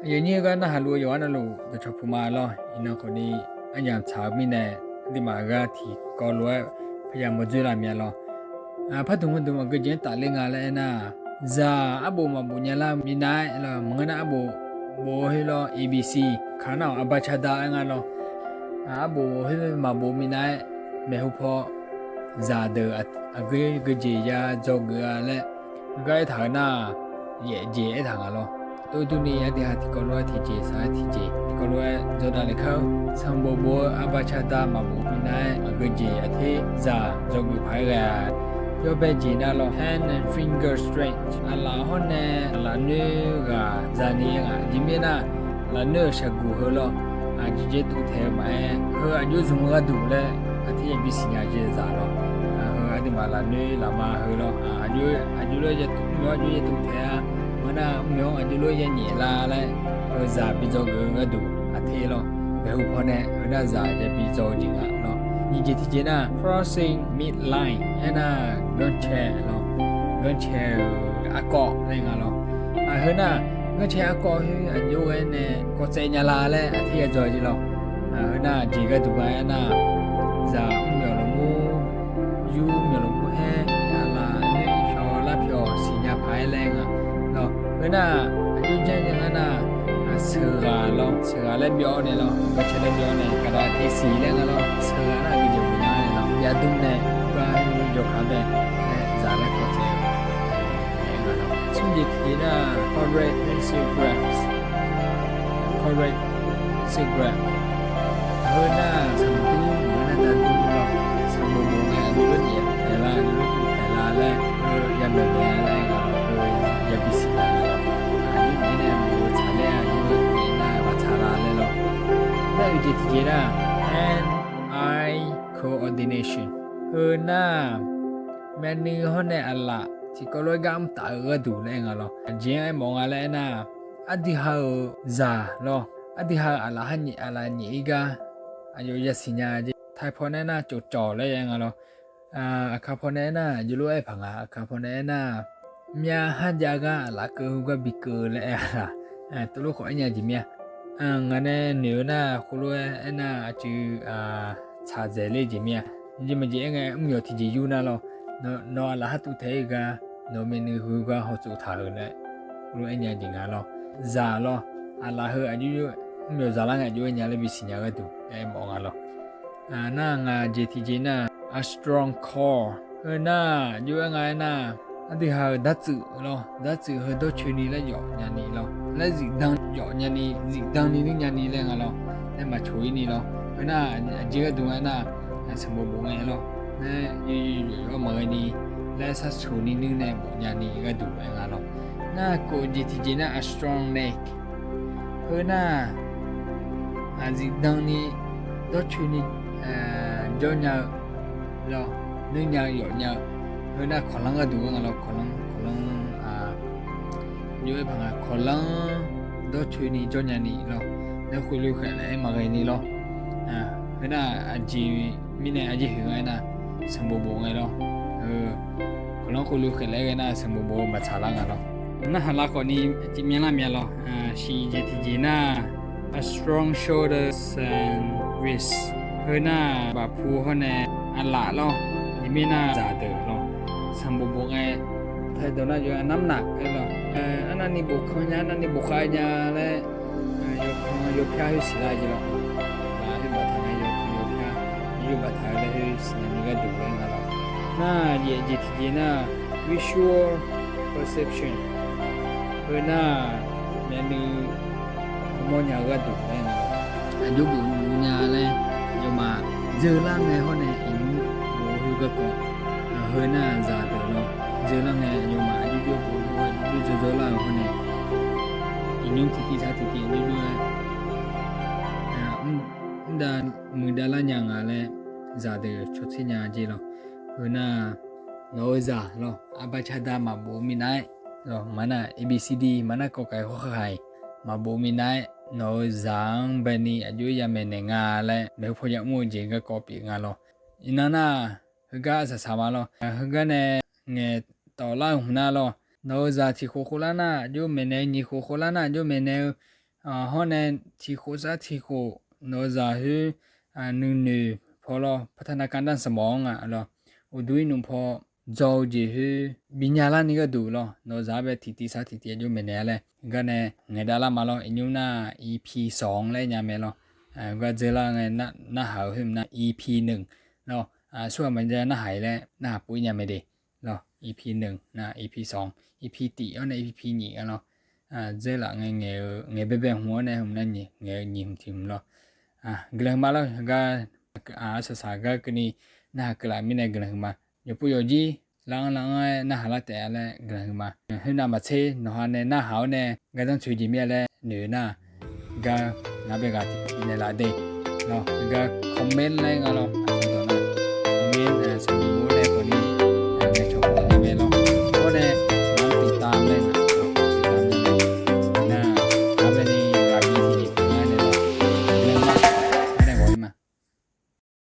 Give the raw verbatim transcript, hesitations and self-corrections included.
Aqyawf nyir-eu gar narhaq luf-eu yawqghaq navluf dawqcawq puq ma lawr. Iqnan khawfni aryamq tsaq-eu mirnae, aqduimaf gar tiqkawv lof-aer paya mawrdzoer la mya lawr. Pardmq heudmq aqgeujeq-anr tafler nga laer aernar, zaq arbof maqbof nya lar-eu minav-aer lawr, maqngeur nar arbof bof-eu khoer lawr, A B C, kaq nar-awq aqbacada aer nga lawr. Arbof khoer maqbof minav-aer maeqhu paw zaqdeuq aqgeu geujeq ya dzawgeuf-a laer heugar aertaq-eu nar, yaefjeq aertaq nga lawr. Tov durni aqdui ha tiqkawv lof-aer tiqjeq saq-aer tiqjeq tiqkawv lof-aer dzawdav le kar-eu, sanqbof bof-eu aqbacada maqbof minav-aer aqgeujeq aqter zaq dzawgeuf paq-aer ghae-a. Yawbae jeq nar lawr, hand and finger strength, aqlaf hawr nae lafnoer ghaq zani-a. Aqjeq mirnae nar, lafnoer-euq shaqguq heu lawr, aqjeq jeq tuvtaeq-eu maqaer, heu aqjox zmq-eu gharduq laer aqter yabi siqnya jeq zaq lawr. Heu aqduimaf lafnoer lafma heu lawr, aqjox lof-aer ya tuvtaeq-a. Maqngeur nar mr-anr aqjox lof-aer ya nyaef la laer, heu zaq bi dzawgeuf-eu gharduq aqter lawr. Maeqhu paw nae heu nar zaq yabi dzaw-eu jeq nga lawr. Nyiq jeq tiqjeq nar crossing midline aernar, ganrcae lawr, ganrcae-euq arkawv laer nga lawr. Heu nar, ganrcae arkawv khoer aqjox ghae nae kawv tsaev nya la laer aqter ya dzaw jeq lawr. Heu nar jeq gharduq nga aernar, zaq mr myawq lafmur, yur myawq lafmur haer, aqlaf khoer pyawq lar pyawq siqnya paq-aer laer nga lawr. Heu nar, aqjox janr nya ngar nar, sheuqghaq lawr, sheuqghaq laer byov-awr nae lawr, ganrcae laer byov-awr nae kaqdaq tesiq laer nga lawr, sheuqghaq nar aqgeujeq maqnya nae lawr, yadm nae gar yawkaq bae, zaq laer kawv tsaev-eu nga lawr. Smr jeq tiqjeq nar correct pencil grasp, correct pencil grasp. Heu nar sanqdur maqngeur nar dadur lawr, sanqbof bof ngae aqjox lof-aer nyaef taeq la, aqjox lof-aer tuvtaeq la laer, heu yamaeq naeq-a laer nga lawr, heu yabi siqnya nga lawr. Aqjox nyaef nae bof-eu tsaqler-a, aqjox nyaef nar baqtsaq la laer lawr. Nar oeq jeq tiqjeq nar hand-eye coordination. Heu nar myavnuiv hawr nae aqlaf tiqkawv lof-aer gar mr taf-eu gharduq laer nga lawr. Aqjeq-anr aermawf nga laer aernar, aqdui ha-euq zaq lawr, aqdui ha-euq aqlaf ha nyaef aqlaf nyaef-ir gar aqyawf yasiq nya jeq. Taiq paw nae aernar cawqcawq laer aer nga lawr. Aqkaq paw nae aernar, aqjox lof-aer paq nga, aqkaq paw nae aernar, myav har jav gar aqlaf keuv heugar bi keuv laer aer-a laq. Tov lof khawf aer nya jeq mir-a. Ngaq nae noeq-eu nar khoerlof-aer aernar aqcuiv tsaq dzaeq ler jeq mir-a. Jeq maqjeq aer ngae mr myawq tiqjeq yur nar lawr, nawq aqlaf har tuvtaeq-ir gar, nawq-eu myavnuiv heugar hawtsov taq-euq laer, khoerlof-aer aer nya jeq nga lawr. Zaq lawr, aqlaf heu aqjox mr myawq zaq lar ngae aqjox aer nya laer bisiq nya gharduq aermawf nga lawr. Nar ngaq jeq tiqjeq nar, a strong core. Heu nar aqjox aer nga aernar, aqdui ha-euq dartsuif lawr, dartsuif heu dawrcoeni laer yawf nyani lawr, laer zifdan yawf nyani, zifdan ni nuir nyani laer nga lawr, laer maqcoq-ir ni lawr. Heu nar aqjeq gharduq nga aernar, sanqbof bof ngae lawr, laer yawf yawf maqghae ni, laer sharsuq ni nuir nae bof nyani gharduq aer nga lawr. Nar kov jeq tiqjeq nar a strong neck. Heu nar, zifdan ni dawrcoeni jawr nya-eu lawr, nuir nya-eu yawf nya-eu. Heu nar kawqlanr gharduq-anr nga lawr, kawqlanr, kawqlanr, aqjox aer paq nga, kawqlanr dawrcoeni jawr nyani lawr, laer khoerlof khaeq laer aer maqghae ni lawr. Heu nar aqjeq mirnae aqjeq huiq nga aernar, sanqbof bof ngae lawr, kawqlanr khoerlof khaeq laer ghae nar sanqbof bof-eu maqtsaq lar nga lawr. Narhaq lar khawfni aqjeq myanlar mya lawr. Shiq jeq tiqjeq nar, a strong shoulders and wrist. Heu nar bafpu hawr nae aqlaf lawr, iqmir nar zaqdeuq lawr, sanqbof bof ngae, taqdawq nar yawqha namr naq aer lawr, arnavni bofkanr nya, arnavni bofkhav nya laer, yawkan yawpyar khoer siqlar jeq lawr. Aqlaf khoer baftaq ngae yawkan yawpyar, yawbaftaq-eu laer khoer siqnya ni gharduq laer nga lawr. Nar jeq tiqjeq nar, visual perception. Heu nar myavnuiv hawmawr nya-eu gharduq laer nga lawr. Aqjox bof nymr nya laer, aqyawfmaf dzeur lar ngae hawr nae iqnymr bof-eu garkawv, heu nar zaqdeuq lawr, dzeur lar ngae aqyawfmaf aqjox bof-eu aqjox dzeur dzeur lar-eu hawr nae, iqnymr tiqtiv sar tiqtiv aqjox-aer mr dav muiq dav lar nya nga laer, zaqdeuq cawtser nya jeq lawr. Heu nar nawq-eu zaq lawr, aqbaqcada maqbof minav-aer lawr, maqnar A B C D maqnar kawkaiq hawrkhaq-iq maqbof minav-aer, nawq-eu zaq-anr baeni aqjox-aer yamaeq naeq nga laer maeqhu paw yamr-eu jeq garkawv pyeuf nga lawr. Iqnan nar, heugar saqsaq ma lawr. Heugar nae ngaeq tawflar-eu hmq nar lawr, nawq-eu zaq tiq khof khof lar nar aqjox maeqnaeq-eu, nyiq khof khof lar nar aqjox maeqnaeq-eu, Hawr nae tiqkhof sar tiqkhof nawq-eu zaq khoer nuinoeq paw lawr, พัฒนาการด้านสมอง nga lawr, uqduq irnmq paw dzaw-eu jeq khoer bi nya larni gharduq lawr, nawq-eu zaq-anr bae tiqtiv sar tiqtiv aqjox maeqnaeq-a laer gar nae ngaeq dav lar ma lawr. Iqnymr nar-aq, EP สอง laer nya mae lawr. Gar dzeur lar ngae, narhaq-eu khoer nar EP หนึ่ง lawr. Aqsurghaq maqjav narhaq-iq laer narhaq pov-ir nya mae de lawr. EP หนึ่ง nar EP สอง, EP tiq-awr nae EP nyiq-a lawr. Dzeur laf ngae ngaeq-eu ngaeq baebae hmq-awr nae hmq nar nyiq ngaeq-eu nyiq hmq tiq hmq lawr. Guiqlanq huiqma lawr, gar arsaq saq gar keuvni narhaq keuvlaf mirnae guiqlanq huiqma. Yawqpov yawqjir lar-anr lar-anr-aer narhaq lar taef-a laer guiqlanq huiqma. Khoernav maqtser nawqha nae narhaq-awr nae gardanr tsoeq jeq mir-a laer noeq nar, gar ngaq bae ghaq tiqpov bifnaeq laf de lawr. Gar comment laer nga lawr.